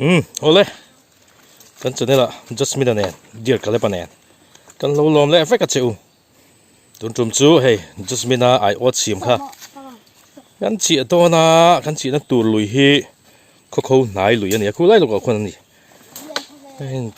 Umm awle kan channel ah Jasmine-a nen Dear Caleb-a nen kan lo lawm leh vek a che u tun tum chu hei Jasmine-a aiawt siam kha kan chiah dawn a kan chihna tur lui hi khawkho hnai lui a ni a khulai lawkah khuan a ni heng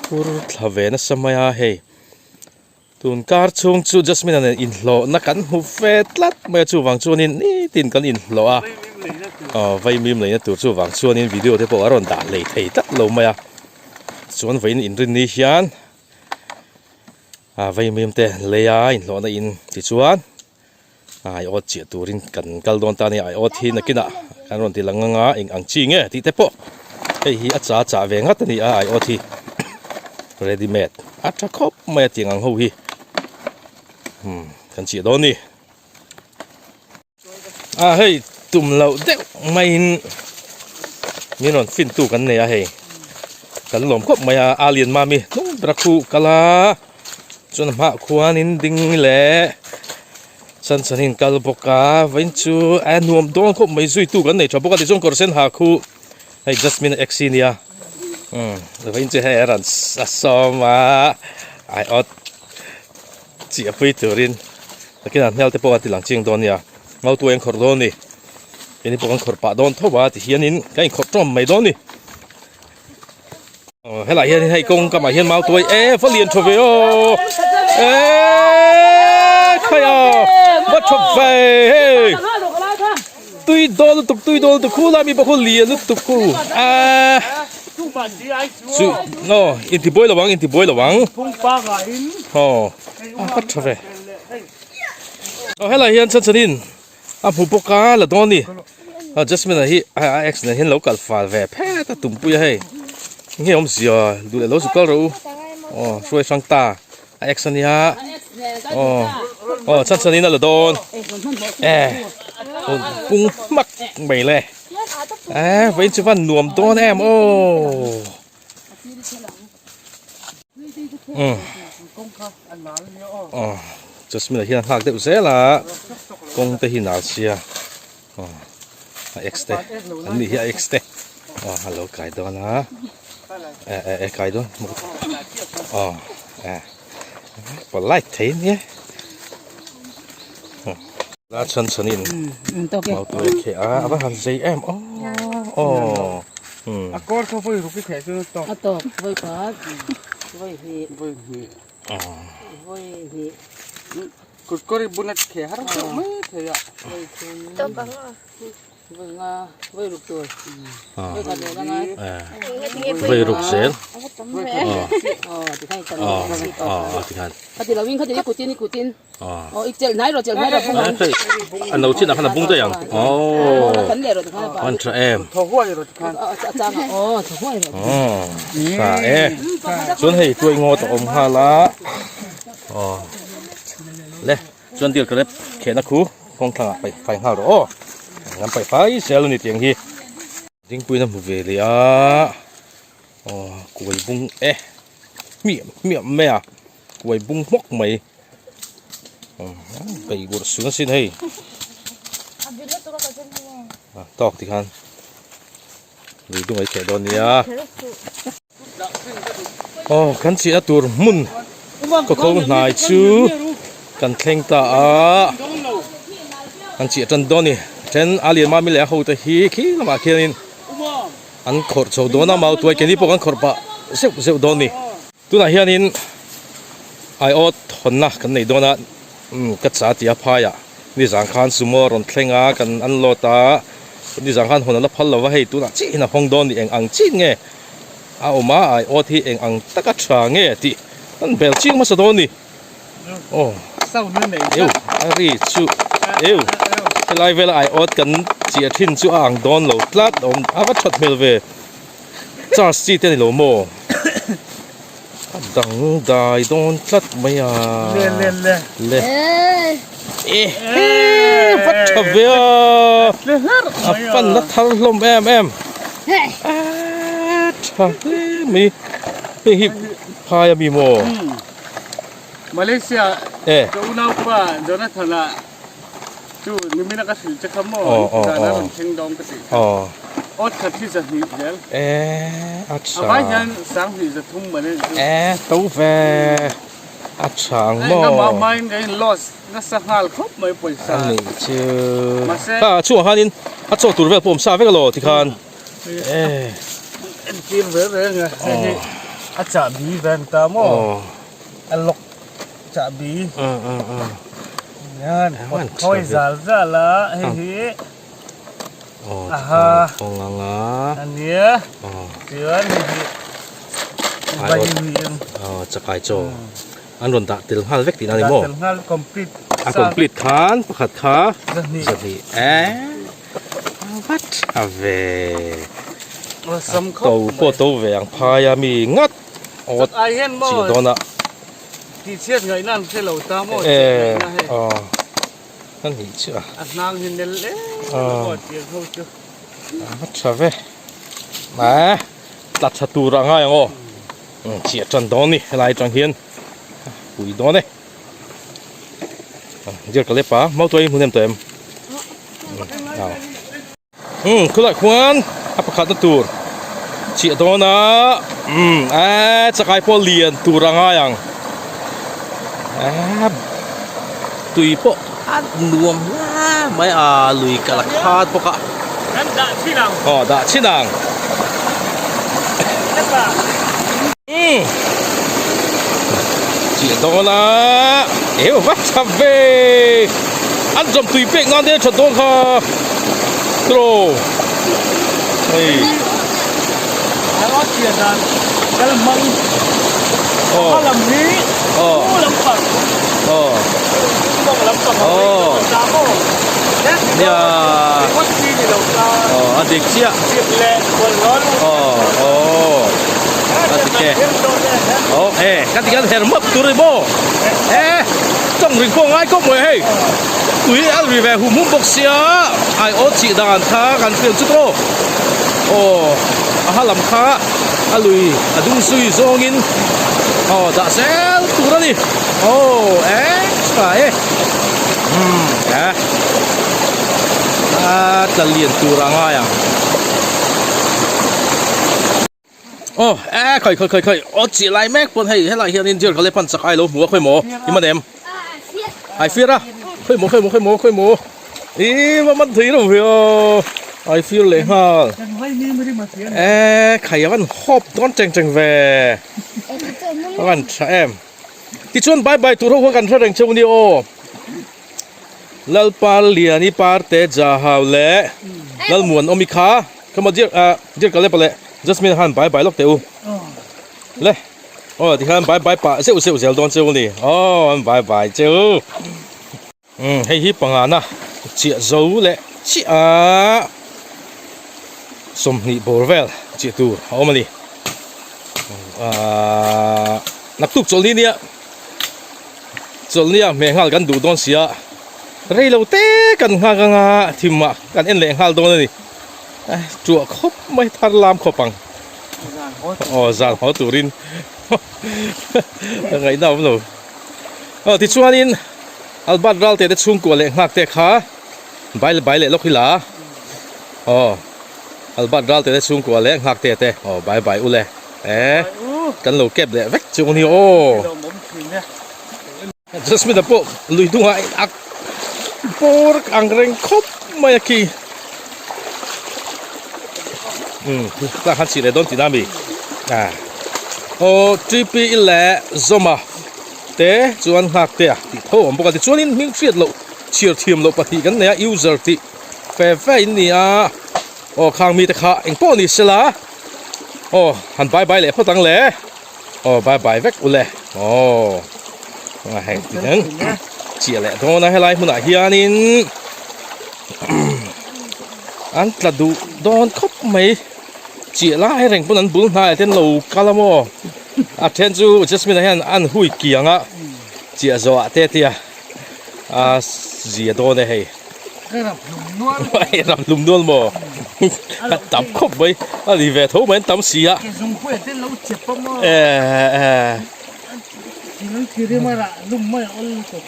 phur thla ve nasa mai a hei. Tun kar chhung chu Jasmine-a nen inhlawhna kan hmu ve tlat mai a, chuvang chuanin nitin kan inhlawh a, aw vaimim leina tur chuvang chuanin video te pawh a rawn dah hlei thei tlat lo mai a, chuan vawiin inrin ni hian ah vaimim te lei a inhlawhna in tichuan aiawt chiah turin kan kal dawn ta a ni, aiawt hi nakinah kan rawn ti lang anga eng ang chi nge tih te pawh hei hi a cha chah ve ngat a ni a aiawt hi ready made a tha khawp mai a tiang ang ho hi umm kan chiah dawn a ni a hei tum loh deuh maiin min rawn fin tu kan nei a hei kan lawm khawp mai a alien mami hnung ber a khuh kal a. Chuan a hmaah khuanin ding leh chan chanin kal bawk a vawiin chu a nuam dawn khawp mai zuitu kan nei tha bawk a tichuan kawr sen ha khu hei Jasmine a ex hi nia umm vawiin chu hei a rawn a sawm a aiawt chiah pui turin takin an hmel te pawh a ti lang chiang dawn nia ngautuai an khawrh dawn a ni keini pawh kan khawrh pah dawn tho a tihianin kan inkhawrh tawm mai dawn a ni. Helai hian hei kawng kamah hian mau tuai e va lian tha ve aw e khai a va tha ve hei tui dawn lutuk tui dawn lutuk khu lai mi pawh khu lian lutuk khu a chu no inti buai lo ang inti buai lo ang aw a va tha ve aw helai hian chhan chhanin A hmu bawk a la dawn ni a Jasmine-a hi a ex nen hian lo kal fal ve phet a tumpui a hei nge awmzia duh leh lo zu kal rawh u aw hruai hrang ta a ex a nia aw aw chhan chhan in a la dawn e pung hmak mai le e vawiin chu van nuam dawn em aw umm aw Jasmine ah hian a nghak deuh zel a kawng te hi nal sia aw a ex te an nih hi a ex te aw a lo kai dawn a e e e kai dawn aw e polite thei ania la chhan chhan in mau tur a kheh a a va han zei em aw aw A kawr kha vawi ruk i kheh chu tawk. A tawk vawi khat vawi hnih. Vawi hnih. Vawi hnih. Kut kawr i bun a kheh har deuh mai thei a. Vawi thum. Tawk ang a. Vawi nga vawi ruk tur. Vawi khat leh la ngai. Vawi ruk zel. Aw tikhan i tam. Aw tikhan. Khati lo in khati i kutin i kutin. Aw i chelh hnai rawh chelh hnai rawh bung ang. A no chin ah khan a bung daih ang. Aw. Kan leh rawh tikhan. An tha em. Thaw huai rawh tikhan. A chang ah aw thaw huai rawh. Aw tha e. Chuan hei tuai ngawt a awm nghal a. Aw. Le chuan dil ka rep khehna khu kawng thlangah paih fai nghal rawh aw. An paih fai zel a ni tiang hi. Dingpuiin a hmu ve leh a. Aw kuai bung e. Hmiah hmiah mai a. Kuai bung hmawk mai. Bei gurh sun asin hei. Tawk ti khan lui dung ei theh dawn nia. Aw kan chihna tur hmun khaw kho hnai chu kan thleng ta a. Kan chih tan dawn a ni. Then a lian mami leh a hote hi khi lamah khianin an khawrh chho dawn a mautuai keini pawh kan khawrh pah zeuh zeuh dawn a ni. Tunah hianin aiawt hawnna kan nei dawn a, umm ka cha tia phaiah nizan khan sumo a rawn thleng a, kan unload a, nizan khan hawn a la phal lo va, hei tunah chiahin a hawng dawn ni eng ang chin nge a awm a, aiawt hi eng ang taka tha nge tih kan bel chiang hmasa dawn ni. Aw eu a ri chu eu helai vela aiawt kan chiah thin chu a ang dawn lo tlat awm a va that hmel ve. Charge chi te a ni lo maw? A dang dai dawn tlat mai a. Le le le. Le. E he va tha ve a. A fan la thar hlawm em em. A tha hle mai. Hei hi phai a mi maw? Malaysia e ka unaupa Jonathan a chu nimina ka hrilh che kha maw? Aw aw Zan a aw. rawn thleng dawn ka tih kha. Aw. Awt khat hi 200 zel. E a tha. A vai hian 20 300 man a ni chu. E to ve a tha ang maw. Engah mah hmain ka in loss nasa nghal khawp mai pawisa. A nih chu. Kha a chungah khanin a chaw tur vel pawh awm sa vek elaw tikhan. E. Entir ve reng a hei hi a chahbi ve an ta maw. A lock chahbi. Hian khawi zal zal a hei hi. Aha ania chuan hei hi vai hi chakai chaw an rawn dah tel nghal vek tihna a ni maw dah tel nghal complete a complete khan pakhat kha zahnih e vat a ve to pawh to ve ang phai a mi ngat awt chih dawn a tih chhiat ngaihna an hre lo ta maw e aw. A nih chu a. A hnang hi nel em a tiang ho chu. A tha ve. A tla tha tur a ngai ang aw. Chiah tan dawn ni helai atang hian pui dawn e. Dear Kalepa mautuai hmun em tawh em? Umm khulai khuan a pakhatna tur chiah dawn a umm eee chakai pawh lian tur a ngai ang eee tui pawh a nuam hle mai a lui kal a khat bawk a aw dah chin ang umm chiah dawn a eu va tha ve an zawm tui pek nan te tha dawn kha tiraw hei nia aw a dik chiah aw aw a dik e aw e ka ti kan her map tur a ni maw e tawng ring pawh ngai kawp mai hei ui a ri ve hum hum bawk sia ai aw chih dan kha kan fiam chu tawh aw a ha lam kha a lui a dung zui zawngin aw dah zel tur a ni aw extra e umm e a tla lian tur a ngai ang. Aw e khawi khawi khawi khawi aw chih lai mek pawn hei helai hianin deer kale pan chak ai lo hmu a khawi maw i man em ai fir a khawi maw khawi maw khawi maw khawi maw ih va man thei lo ve aw ai fir leh nghal e khai a van hawp dawn cheng cheng ve a van tha em tichuan bye bye tur ho kha kan hre reng cheu nia aw. Lalpa Liani Parte Jahau leh Lalmuanawmi kha Come on dear ah dear Caleb leh Jasmine han bye bye lawk teh u le aw tikhan bye bye pah zeuh zeuh zel dawn cheu a ni aw an bye bye cheu umm hei hi pangana chiah zo leh chiah a 20 bawr vel chiah tur a awm a ni ahh naktuk chawlhni nia. Chawlhnia hmeh nghal kan duh dawn sia, rei lo te kan nghak anga thimah kan en leh nghal dawn a ni. Tuah khawp mai thar lam khawp ang. Aw zan haw turin ka ngaihna awm lo. Aw tichuanin Albert Ralte te chhungkua leh nghak te kha bai bai leh lawk hi la. Aw Albert Ralte te chhungkua leh nghak te te aw bai bai ule. E kan lo kep leh vek chu ni aw. Jasmine a pawh lui hnungah a in ak bawr ang reng khawp mai a khi. Umm tah khan chih leh dawn tihna ami ah aw TP leh Zawma te chuan nghak te a tih tho a awm bawk a tichuanin hming hriat loh chhiar thiam loh pahnih kan nei a user tih fe fe in ni a aw khang mite kha engpawh ni sela. Aw han bye bye leh phawt ang le aw bye bye vek ule aw a hei ti ang chiah leh dawn a helai hmunah hianin an tla duh dawn khawp mai chiah lai reng pawn an bul hnaiah te an lo kal a maw a then chu Jasmine ah hian an hui kiang a chiah zawh ah te a tia a zia dawn e hei. Hei ram hlum nual maw? A tam khawp mai, a ni ve tho mai an tam si a.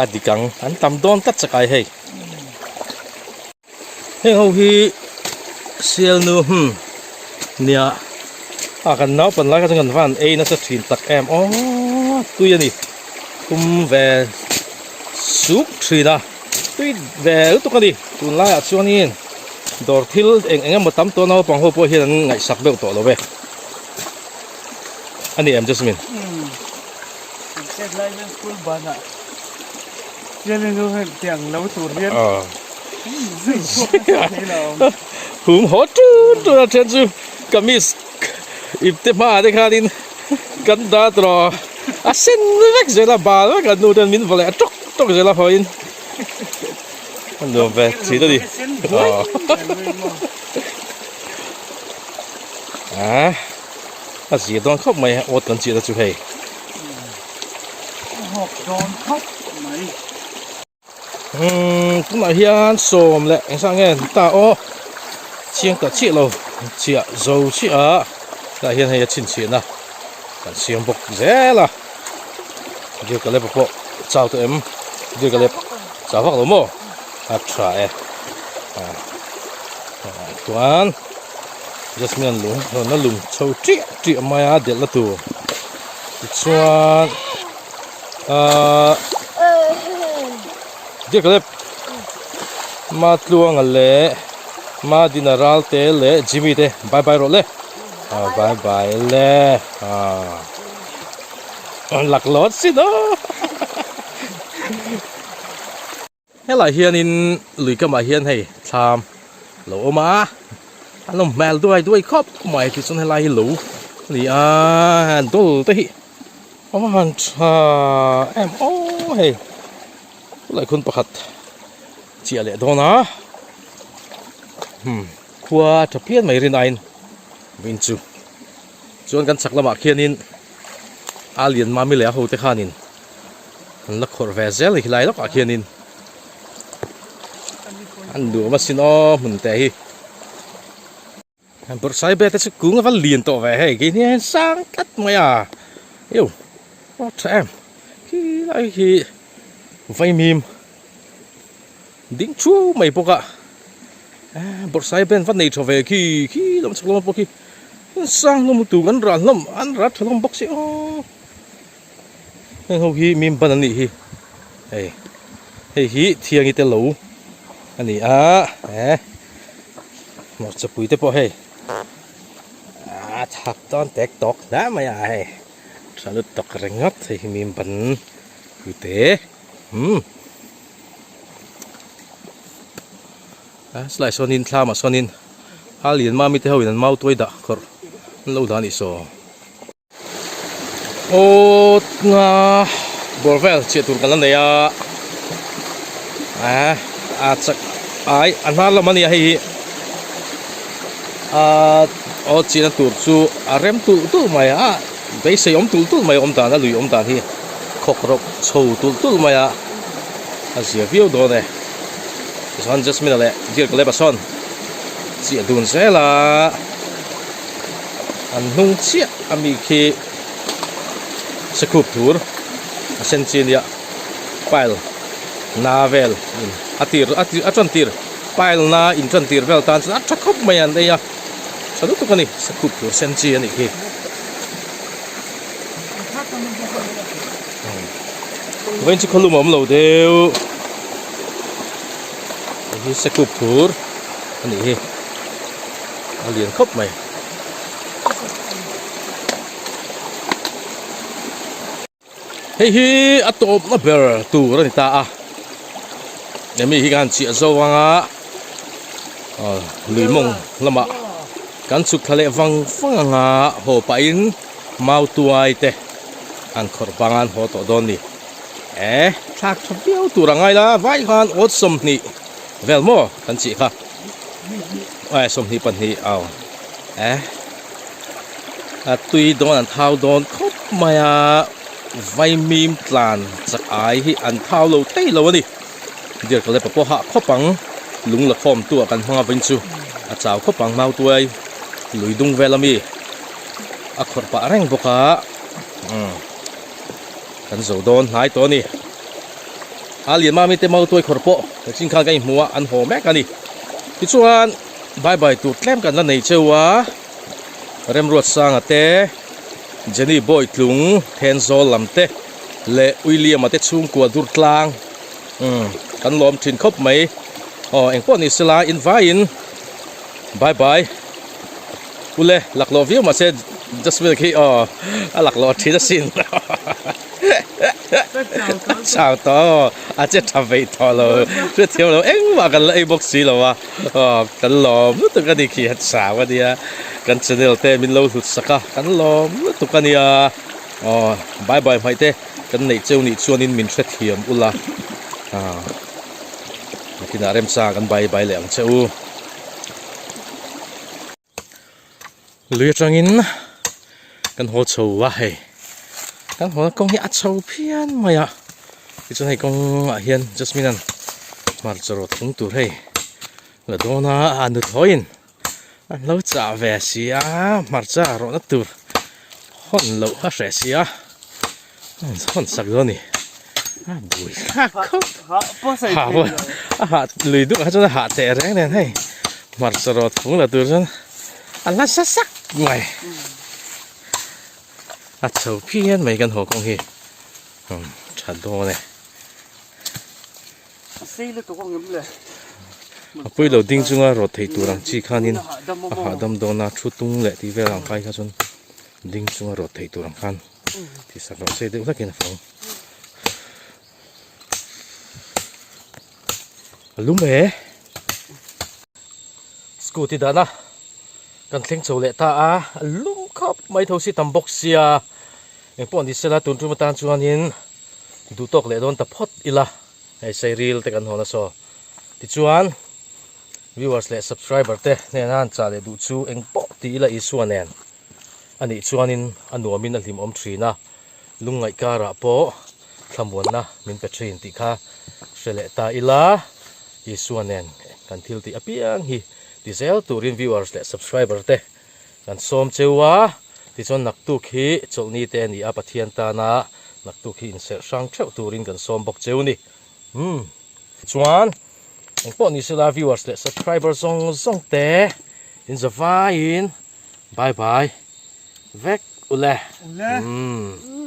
A dik ang, an tam dawn tlat chakai hei. Heng ho hi. Sialnu hmm nia a kan naupan lai kha chuan kan van ei nasa thin tak em aw tui a ni thum ve sup thin a tui ve lutuk a ni tunlaiah chuanin dawr thil eng eng emaw tam tawh naupang ho pawh hian an ngaihsak deuh tawh lo ve a ni em Jasmine. Hum haw tun tun a then chu kamis ip te hmaah te khanin kan dat rawh a sen vek zel a bal vek a nu ten min vaw leh a tawk tawk zel a hawiin a nuam ve thin a ni a zir dawn khawp mai awt kan chiah na chu hei. Umm tunah hian sawm leh eng sang nge ni ta aw chiang ta chiah lo chiah zo chiah a tah hian hei a chhinchhiahna kan siam bawk zel a dear Caleb a pawh chau tawh em dear Caleb chau vak lo maw a tha e chuan Jasmine lung hlawn a lung chho chiah chiah mai a delh na tur tichuan Ahh Dear Caleb Matluanga leh Madina Ralte leh Jimmy te bye bye rawh le ah bye bye le ah an laklawt si daw Helai hianin lui kamah hian hei thlam lo awm a, an awm hmel duai duai khawp mai tichuan helai hi lo a ni a, dawl te hi a va han tha em aw hei khulai khun pakhat chiah leh dawn a hmm khua tha phian mai rin aiin vin chu chuan kan chhak lamah khianin a lian mami leh a hote khanin. An la khawrh ve zel a ni khilai lawkah khianin an nuam asin aw hmun te hi bawrhsai bete chu kung a va lian tawh ve hei keini hian sang tlat mai a io a tha em khilai hi vaimim ding thu mai bawk a bawrhsai ben va nei tha ve khi khi lam chhak lamah pawh khi sang hlawm lutuk an rah hlawm an rah tha hlawm bawk si aw. Heng ho hi mim ban an nih hi hei hei hi thiangi te lo a ni a he hmarcha pui te pawh hei a chhak dawn tek tawk hle mai a hei tha lutuk ringawt hei hi mim ban pui te umm a silai sawnin thlamah sawnin a lian mami te ho in an mau tuai dah khawrh an lo dah a nih saw. Aw nga bawr vel chhiah tur kan la nei a eh a chak ai a hnar lam a nia hei hi a aw chihna tur chu a rem tulh tulh mai a beisei awm tulh tulh mai a awm dan a lui awm dan hi khawk rawk chho tulh tulh mai a a zia viau dawn e tichuan Jasmine leh Dear Caleb-a sawn chiah dun zel a. An hnung chiah a mi khi sekhup tur a sen chi ania pile na vel in a tir a tir a tan tir pile na in tan tir vel tan chuan a tha khawp mai an ei a tha lutuk a ni sekhup tur sen chi a nih khi. Vawiin chu khawlum a awm lo deuh hei hi sekhup tur a nih hi. A lian khawp mai. Hei hi a tawpna ber tur a ni ta a. Hemi hi khan chiah zo anga lui mawng lamah kan chhuk thla leh vang vang anga haw pahin mau tuai te an khawrh vanga an haw tawh dawn ni. E thlak tha viau tur a ngai la vai khan awt 20 vel maw kan chih kha. Ae 22 au e a tui dawn an thau dawn khawp mai a vaimim tlan chak ai hi an thau lo thei lo a ni dear ka lepa pawh hah khawp ang lung la khawm tu ah kan hmang a vain chu a chau khawp ang mau tuai lui dung vel ami a khawrh pah reng bawk a umm kan zo dawn hnai tawh a ni. A lian mami te mau tuai khawr pawh chin khan ka inhmu a an haw mek a ni. Tichuan. Bye bye tur tlem kan la nei cheu a, Remruatsanga te, Jenny Bawitlung, Thenzawl lam te leh William-a te chhungkua dur tlang umm kan lawm thin khawp mai. Aw engpawh ni sela in vaiin bye bye ule laklawh viau mahse Jasmine khi aw a laklawh thin asin. Chau tawh aw, a che tha veih tawh lo, hrethiam lo engmah kan la ei bawk si lo a, aw kan lawm lutuk a ni khi a chau a nia, kan channel te min lo hlut sak a, kan lawm lutuk a nia, aw bye bye hmaih te kan neih cheu nih chuanin min hrethiam ula, ah nakinah remchang kan bye bye leh ang che u. Lui atangin kan haw chho a hei kan haw kawng hi a chho phian mai a tichuan hei kawng ah hian Jasmine an hmarcha rawt hlung tur hei la dawn a a nuthlawiin an lo chah ve si a hmarcha rawhna tur hawn loh a hreh si a hawn sak dawn a ni a bui thlak khawp a hah lui deuh ah chuan a hah teh reng nen hei hmarcha rawt fung la tur chuan a la sa sak mai a chho phian mai kan haw kawng hi tha dawn e. A pui lo ding chunga rawt thei tur ang chi khanin a hahdam dawn a thu tung leh tih vel ang phai kha chuan ding chunga rawt thei tur ang khan tih sak loh sei deuh hlakin a fang. A lum e. Scooty dahna kan thleng chho leh ta a, a lum khawp mai tho si tam bawk sia engpawh ni sela tun tum atan chuanin duh tawk leh dawn ta phawt ila hei sairil te kan hawn a saw tichuan viewers leh subscriber te hnena an chah leh duh chu engpawh ti ila Isua nen a nih chuanin a nuamin a hlimawm thin a, lungngaih karah pawh thlamuanna min pe thin tih kha hre leh ta ila, Isua nen kan thil tih apiang hi ti zel turin viewers leh subscriber te kan sawm cheu a, tichuan naktuk hi chawlhni te a ni a, Pathian tana naktuk hi inserh hrang theuh turin kan sawm bawk cheu ni. Umm. Chuan engpawh ni sela viewers leh subscriber zawng zawng te in za vaiin bye bye vek ule. Umm.